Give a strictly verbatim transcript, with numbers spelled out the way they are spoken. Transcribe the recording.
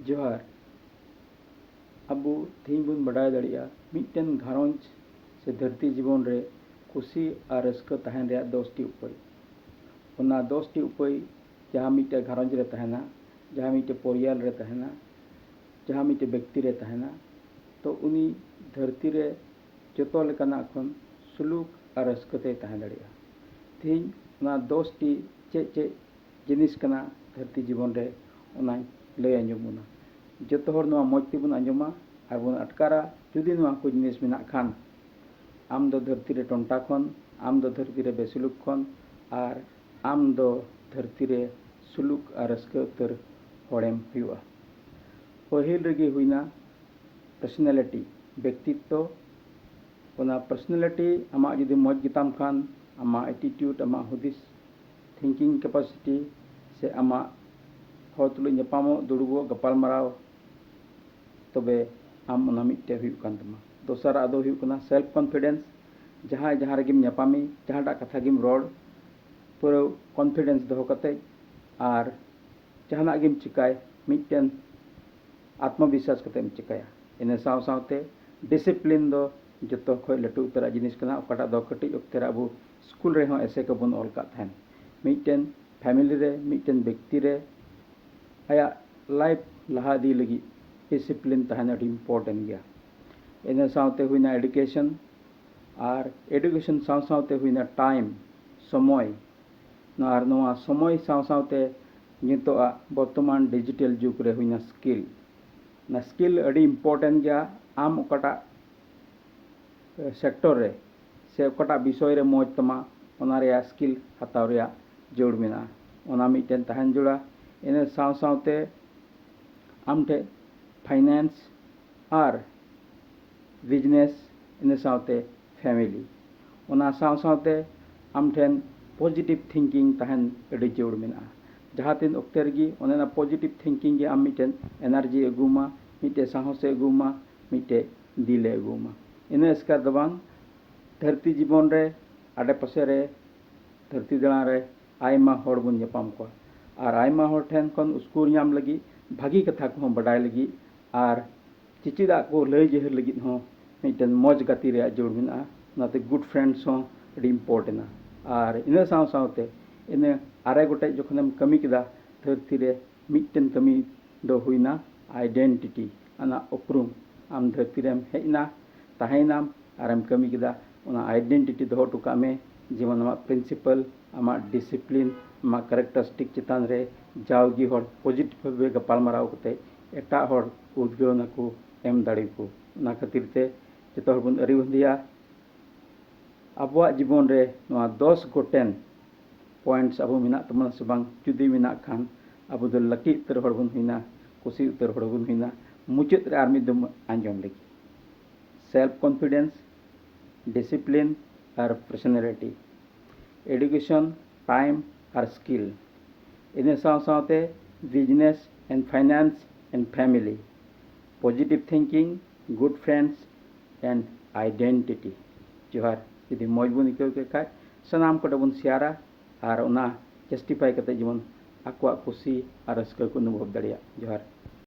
ᱡᱚᱦᱟᱨ᱾ ᱟᱵᱚ ᱛᱮᱦᱮᱧ ᱵᱚᱱ ᱵᱟᱰᱟᱭ ᱫᱟᱲᱮᱭᱟᱜᱼᱟ ᱢᱤᱫᱴᱮᱱ ᱜᱷᱟᱨᱚᱸᱡᱽ ᱥᱮ ᱫᱷᱟᱹᱨᱛᱤ ᱡᱤᱵᱚᱱ ᱨᱮ ᱠᱩᱥᱤ ᱟᱨ ᱨᱟᱹᱥᱠᱟᱹ ᱛᱟᱦᱮᱱ ᱨᱮᱭᱟᱜ ᱫᱚᱥᱴᱤ ᱩᱯᱟᱹᱭ᱾ ᱚᱱᱟ ᱫᱚᱥᱴᱤ ᱩᱯᱟᱹᱭ ᱡᱟᱦᱟᱸ ᱢᱤᱫᱴᱮᱱ ᱜᱷᱟᱨᱚᱸᱡᱽ ᱨᱮ ᱛᱟᱦᱮᱱᱟ, ᱡᱟᱦᱟᱸ ᱢᱤᱫᱴᱮᱱ ᱯᱚᱨᱤᱭᱟᱞ ᱨᱮ ᱛᱟᱦᱮᱱᱟ, ᱡᱟᱦᱟᱸ ᱢᱤᱫᱴᱮᱱ ᱵᱮᱠᱛᱤ ᱨᱮ ᱛᱟᱦᱮᱱᱟ, ᱛᱚ ᱩᱱᱤ ᱫᱷᱟᱹᱨᱛᱤ ᱨᱮ ᱡᱚᱛᱚ ᱞᱮᱠᱟᱱᱟᱜ ᱠᱷᱚᱱ ᱥᱩᱞᱩᱠ ᱟᱨ ᱨᱟᱹᱥᱠᱟᱹ ᱛᱮᱭ ᱛᱟᱦᱮᱸ ᱫᱟᱲᱮᱭᱟᱜᱼᱟ᱾ ᱛᱮᱦᱮᱧ ᱚᱱᱟ ᱫᱚᱥᱴᱤ ᱪᱮᱫ ᱪᱮᱫ ᱡᱤᱱᱤᱥ ᱠᱟᱱᱟ ᱫᱷᱟᱹᱨᱛᱤ ᱡᱤᱵᱚᱱ ᱨᱮ, ᱚᱱᱟᱧ ᱞᱟᱹᱭ ᱟᱸᱡᱚᱢ ᱵᱚᱱᱟ᱾ ᱡᱚᱛᱚ ᱦᱚᱲ ᱱᱚᱣᱟ ᱢᱚᱡᱽ ᱛᱮᱵᱚᱱ ᱟᱸᱡᱚᱢᱟ ᱟᱨ ᱵᱚᱱ ᱟᱴᱠᱟᱨᱟ᱾ ᱡᱩᱫᱤ ᱱᱚᱣᱟ ᱠᱚ ᱡᱤᱱᱤᱥ ᱢᱮᱱᱟᱜ ᱠᱷᱟᱱ, ᱟᱢ ᱫᱚ ᱫᱷᱟᱹᱨᱛᱤ ᱨᱮ ᱴᱚᱱᱴᱟ ᱠᱷᱚᱱ, ᱟᱢ ᱫᱚ ᱫᱷᱟᱹᱨᱛᱤ ᱨᱮ ᱵᱮᱥᱩᱞᱩᱠ ᱠᱷᱚᱱ, ᱟᱨ ᱟᱢ ᱫᱚ ᱫᱷᱟᱹᱨᱛᱤ ᱨᱮ ᱥᱩᱞᱩᱠ ᱟᱨ ᱨᱟᱹᱥᱠᱟᱹ ᱩᱛᱟᱹᱨ ᱦᱚᱲᱮᱢ ᱦᱩᱭᱩᱜᱼᱟ᱾ ᱯᱟᱹᱦᱤᱞ ᱨᱮᱜᱮ ᱦᱩᱭᱱᱟ personality, ᱵᱮᱠᱛᱤᱛᱛᱚ᱾ ᱚᱱᱟ personality ᱟᱢᱟᱜ ᱡᱩᱫᱤ ᱢᱚᱡᱽ ᱜᱮᱛᱟᱢ ᱠᱷᱟᱱ, ᱟᱢᱟᱜ attitude, ᱟᱢᱟᱜ ᱦᱩᱫᱤᱥ, thinking capacity, ᱥᱮ ᱟᱢᱟᱜ ᱦᱚᱲ ᱛᱩᱞᱩᱡ ᱧᱟᱯᱟᱢᱚᱜ, ᱫᱩᱲᱩᱵᱚᱜ, ᱜᱟᱯᱟᱞᱢᱟᱨᱟᱣ, ᱛᱚᱵᱮ ᱟᱢ ᱚᱱᱟ ᱢᱤᱫᱴᱮᱡ ᱦᱩᱭᱩᱜ ᱠᱟᱱ ᱛᱟᱢᱟ᱾ ᱫᱚᱥᱟᱨᱟᱜ ᱫᱚ ᱦᱩᱭᱩᱜ ᱠᱟᱱᱟ self confidence᱾ ᱡᱟᱦᱟᱸᱭ ᱡᱟᱦᱟᱸ ᱨᱮᱜᱮᱢ ᱧᱟᱯᱟᱢᱮ, ᱡᱟᱦᱟᱸᱴᱟᱜ ᱠᱟᱛᱷᱟ ᱜᱮᱢ ᱨᱚᱲ, ᱯᱩᱨᱟᱹ confidence ᱫᱚᱦᱚ ᱠᱟᱛᱮ ᱟᱨ ᱡᱟᱦᱟᱱᱟᱜ ᱜᱮᱢ ᱪᱤᱠᱟᱭ, ᱢᱤᱫᱴᱮᱱ ᱟᱛᱢᱚᱵᱤᱥᱥᱟᱥ ᱠᱟᱛᱮ ᱮᱢ ᱪᱤᱠᱟᱭᱟ᱾ ᱤᱱᱟᱹ ᱥᱟᱶ ᱥᱟᱶᱛᱮ discipline ᱫᱚ ᱡᱚᱛᱚ ᱠᱷᱚᱱ ᱞᱟᱹᱴᱩ ᱩᱛᱟᱹᱨᱟᱜ ᱡᱤᱱᱤᱥ ᱠᱟᱱᱟ, ᱚᱠᱟᱴᱟᱜ ᱫᱚ ᱠᱟᱹᱴᱤᱡ ᱚᱠᱛᱮ ᱨᱮ ᱟᱵᱚ ᱥᱠᱩᱞ ᱨᱮᱦᱚᱸ ᱮᱥᱮ ᱠᱚᱵᱚᱱ ᱚᱞ ᱠᱟᱜ ᱛᱟᱦᱮᱱ᱾ ᱢᱤᱫᱴᱮᱱ family ᱨᱮ, ᱢᱤᱫᱴᱮᱱ ᱵᱮᱠᱛᱤ ᱨᱮ ᱟᱭᱟᱜ life ᱞᱟᱦᱟ ᱤᱫᱤ ᱞᱟᱹᱜᱤᱫ discipline ᱛᱟᱦᱮᱱ ᱟᱹᱰᱤ important ᱜᱮᱭᱟ᱾ ᱤᱱᱟᱹ ᱥᱟᱶᱛᱮ ᱦᱩᱭᱱᱟ education, ᱟᱨ education ᱥᱟᱶ ᱥᱟᱶᱛᱮ ᱦᱩᱭᱱᱟ time, ᱥᱚᱢᱚᱭ᱾ ᱟᱨ ᱱᱚᱣᱟ ᱥᱚᱢᱚᱭ ᱥᱟᱶ ᱥᱟᱶᱛᱮ ᱱᱤᱛᱚᱜᱟᱜ ᱵᱚᱨᱛᱚᱢᱟᱱ digital ᱡᱩᱜᱽ ᱨᱮ ᱦᱩᱭᱱᱟ skill᱾ ᱚᱱᱟ skill ᱟᱹᱰᱤ important ᱜᱮᱭᱟ᱾ ᱟᱢ ᱚᱠᱟᱴᱟᱜ sector ᱨᱮ ᱥᱮ ᱚᱠᱟᱴᱟᱜ ᱵᱤᱥᱚᱭ ᱨᱮ ᱢᱚᱡᱽ ᱛᱟᱢᱟ, ᱚᱱᱟ ᱨᱮᱭᱟᱜ skill ᱦᱟᱛᱟᱣ ᱨᱮᱭᱟᱜ ᱡᱟᱹᱨᱩᱲ ᱢᱮᱱᱟᱜᱼᱟ᱾ ᱚᱱᱟ ᱢᱤᱫᱴᱮᱱ ᱛᱟᱦᱮᱱ ᱡᱟᱹᱨᱩᱲᱟ᱾ ᱤᱱᱟᱹ ᱥᱟᱶ ᱥᱟᱶᱛᱮ ᱟᱢ ᱴᱷᱮᱱ finance ᱟᱨ business, ᱤᱱᱟᱹ ᱥᱟᱶᱛᱮ family, ᱚᱱᱟ ᱥᱟᱶ ᱥᱟᱶᱛᱮ ᱟᱢ ᱴᱷᱮᱱ positive thinking ᱛᱟᱦᱮᱱ ᱟᱹᱰᱤ ᱡᱟᱹᱨᱩᱲ ᱢᱮᱱᱟᱜᱼᱟ᱾ ᱡᱟᱦᱟᱸ ᱛᱤᱱ ᱚᱠᱛᱮ ᱨᱮᱜᱮ ᱚᱱᱮ ᱚᱱᱟ positive thinking ᱜᱮ ᱟᱢ ᱢᱤᱫᱴᱮᱱ energy ᱟᱹᱜᱩ ᱟᱢᱟ, ᱢᱤᱫᱴᱮᱱ ᱥᱟᱦᱚᱥᱮ ᱟᱹᱜᱩ ᱟᱢᱟ, ᱢᱤᱫᱴᱮᱱ ᱫᱤᱞᱮ ᱟᱹᱜᱩ ᱟᱢᱟ᱾ ᱤᱱᱟᱹ ᱮᱥᱠᱟᱨ ᱫᱚ ᱵᱟᱝ, ᱫᱷᱟᱹᱨᱛᱤ ᱡᱤᱵᱚᱱ ᱨᱮ, ᱟᱰᱮ ᱯᱟᱥᱮ ᱨᱮ, ᱫᱷᱟᱹᱨᱛᱤ ᱫᱟᱬᱟ ᱨᱮ ᱟᱭᱢᱟ ᱦᱚᱲ ᱵᱚᱱ ᱧᱟᱯᱟᱢ ᱠᱚᱣᱟ᱾ ᱟᱨ ᱟᱭᱢᱟ ᱦᱚᱲ ᱴᱷᱮᱱ ᱠᱷᱚᱱ ᱩᱥᱠᱩᱨ ᱧᱟᱢ ᱞᱟᱹᱜᱤᱫ ᱵᱷᱟᱹᱜᱤ ᱠᱟᱛᱷᱟ ᱠᱚᱦᱚᱸ ᱵᱟᱰᱟᱭ ᱞᱟᱹᱜᱤᱫ ᱟᱨ ᱪᱮᱪᱮᱫᱟᱜ ᱠᱚ ᱞᱟᱹᱭ ᱡᱟᱹᱦᱤᱨ ᱞᱟᱹᱜᱤᱫ ᱦᱚᱸ ᱢᱤᱫᱴᱮᱱ ᱢᱚᱡᱽ ᱜᱟᱛᱮ ᱨᱮᱭᱟᱜ ᱡᱟᱹᱨᱩᱲ ᱢᱮᱱᱟᱜᱼᱟ᱾ ᱚᱱᱟᱛᱮ good friends ᱦᱚᱸ ᱟᱹᱰᱤ important ᱟ᱾ ᱟᱨ ᱤᱱᱟᱹ ᱥᱟᱶ ᱥᱟᱶᱛᱮ ᱤᱱᱟᱹ ᱟᱨᱮ ᱜᱚᱴᱮᱡ ᱡᱚᱠᱷᱚᱱᱮᱢ ᱠᱟᱹᱢᱤ ᱠᱮᱫᱟ ᱫᱷᱟᱹᱨᱛᱤ ᱨᱮ, ᱢᱤᱫᱴᱮᱱ ᱠᱟᱹᱢᱤ ᱫᱚ ᱦᱩᱭᱱᱟ identity, ᱟᱢᱟᱜ ᱩᱯᱨᱩᱢ᱾ ᱟᱢ ᱫᱷᱟᱹᱨᱛᱤ ᱨᱮᱢ ᱦᱮᱡ ᱮᱱᱟ, ᱛᱟᱦᱮᱸᱭᱮᱱᱟᱢ ᱟᱨᱮᱢ ᱠᱟᱹᱢᱤ ᱠᱮᱫᱟ, ᱚᱱᱟ identity ᱫᱚᱦᱚ ᱦᱚᱴᱚ ᱠᱟᱜ ᱢᱮ᱾ ᱡᱮᱢᱚᱱ ᱟᱢᱟᱜ principle, ᱟᱢᱟᱜ discipline, ᱟᱢᱟᱜ characteristic ᱪᱮᱛᱟᱱ ᱨᱮ ᱡᱟᱣᱜᱮ ᱦᱚᱲ positive ᱵᱷᱟᱵᱮ ᱜᱟᱯᱟᱞᱢᱟᱨᱟᱣ ᱠᱟᱛᱮ ᱮᱴᱟᱜ ᱦᱚᱲ ᱩᱫᱽᱜᱟᱹᱣ ᱱᱟᱠᱚ, ᱮᱢ ᱫᱟᱲᱮᱭᱟᱠᱚ᱾ ᱚᱱᱟ ᱠᱷᱟᱹᱛᱤᱨ ᱛᱮ ᱡᱚᱛᱚ ᱦᱚᱲ ᱵᱚᱱ ᱟᱹᱨᱤᱵᱟᱸᱫᱤᱭᱟ᱾ ᱟᱵᱚᱣᱟᱜ ᱡᱤᱵᱚᱱ ᱨᱮ ᱱᱚᱣᱟ ᱫᱚᱥ ᱜᱚᱴᱮᱱ points ᱟᱵᱚ ᱢᱮᱱᱟᱜ ᱛᱟᱵᱚᱱᱟ ᱥᱮ ᱵᱟᱝ? ᱡᱩᱫᱤ ᱢᱮᱱᱟᱜ ᱠᱷᱟᱱ, ᱟᱵᱚ ᱫᱚ lucky ᱩᱛᱟᱹᱨ ᱦᱚᱲ ᱵᱚᱱ ᱦᱩᱭᱱᱟ, ᱠᱩᱥᱤ ᱩᱛᱟᱹᱨ ᱦᱚᱲ ᱵᱚᱱ ᱦᱩᱭᱱᱟ᱾ ᱢᱩᱪᱟᱹᱫ ᱨᱮ ᱟᱨ ᱢᱤᱫ ᱫᱚᱢ ᱟᱸᱡᱚᱢ ᱞᱮᱜᱮ: self confidence, discipline ᱟᱨ personality, education, time ᱟᱨ skill, ᱤᱱᱟᱹ ᱥᱟᱶ ᱥᱟᱶᱛᱮ business and finance and family, positive thinking, good friends and identity. ᱡᱚᱦᱟᱨ᱾ ᱡᱩᱫᱤ ᱢᱚᱡᱽ ᱵᱚᱱ ᱟᱹᱭᱠᱟᱹᱣ ᱠᱮᱫ ᱠᱷᱟᱡ, ᱥᱟᱱᱟᱢ ᱠᱚᱴᱷᱮᱱ ᱵᱚᱱ ᱥᱮᱭᱟᱨᱟ ᱟᱨ ᱚᱱᱟ justify ᱠᱟᱛᱮ ᱡᱮᱢᱚᱱ ᱟᱠᱚᱣᱟᱜ ᱠᱩᱥᱤ ᱟᱨ ᱨᱟᱹᱥᱠᱟᱹ ᱠᱚ ᱚᱱᱩᱵᱷᱚᱵ ᱫᱟᱲᱮᱭᱟᱜ᱾ ᱡᱚᱦᱟᱨ᱾